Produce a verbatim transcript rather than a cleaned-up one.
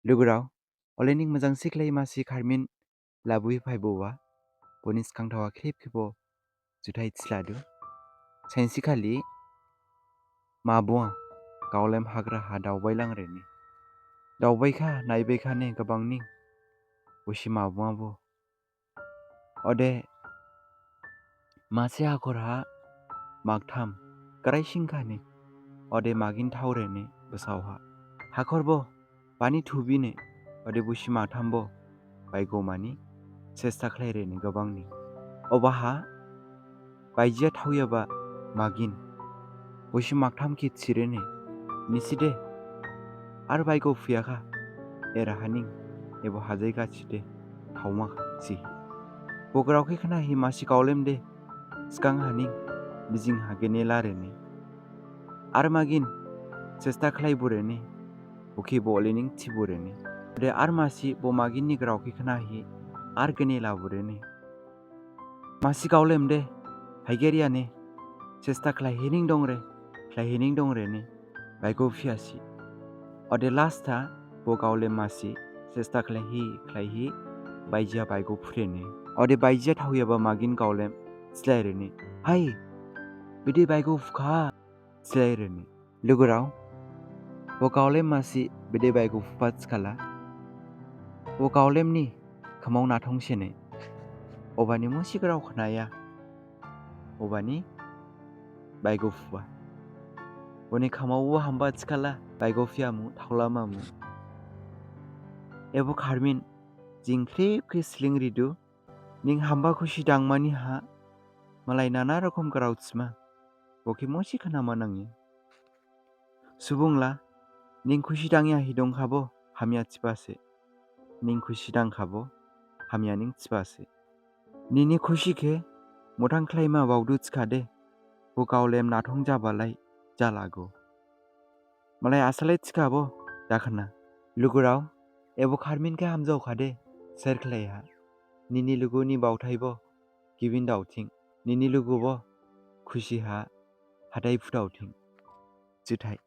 Lugurao, ole ning mojang sikhlai masi kharmin labuhi phaibowa, boni sgang thawa khrip khebo juthai thiladu. Sainsi khali mabuwa gaolem hagra ha daobailang rene. Daobaikha, naibaikha ne gabang ning, bosi mabuwa bo. Ode masi hakhor ha magtham graising khane, ode magin thao rene basao ha. Hakhor bo pani thubine, ode bosi magtham bo baigomani sesta khlai rene gabang ning. Obaha baijiya thaoyaba magin bosi magtham khe thirene, nisi de ar baigo phuyakha, eraha ning ebo hajai gachi de thaoma kha si. Bo grao khe khnahi masi gaolem de sgang ha ning bijing ha gene larene. Ar magin sesta khlaiborene, bo khe bo ole ning thiborene. De ar masi bo magin ni grao khe khnahi ar gene laborene. Masi gaolem de haigerya ne, sesta khlaihi ning dongre, khlaihi ning dongre ne, baigo phuyasi. Ode last ha bo gaolem masi sesta khlaihi khlaihi baijiya baigo phurene. Ode baijiya thaoyaba magin gaolem thilairene. Hai, bede baigo phukha? Thilairene. Lugurao, bo gaolem masi bede baigo phuba thikhala, bo gaolem ni khamao nathong sene. Obani musi grao khnaya. Obani baigo phuba. Boni khamao bo hamba thikhala, baigo phuyamu, thaolamamu. Ebo kharmin jing khrip khe sling ridu, ning hamba khusi dangmani ha malai nana rokom grao thima, bo khe musi khnama nangya. Subung la, ning khusi dangyahi dongkhabo hamya thibase. Ning khusi dangkhabo hamya ning thibase. Nini khusi khe muthang khlaima baodu thikhade, bo gaolem nathong jabalai jalago. Malai asalai thikhabo dakhna. Lugurao, ebo kharmin khe hamjaokhade, share khlaiha. Nini luguni baothaibo gibin daothing. Nini lugubo khusi ha hathai phudaothing. Juthai.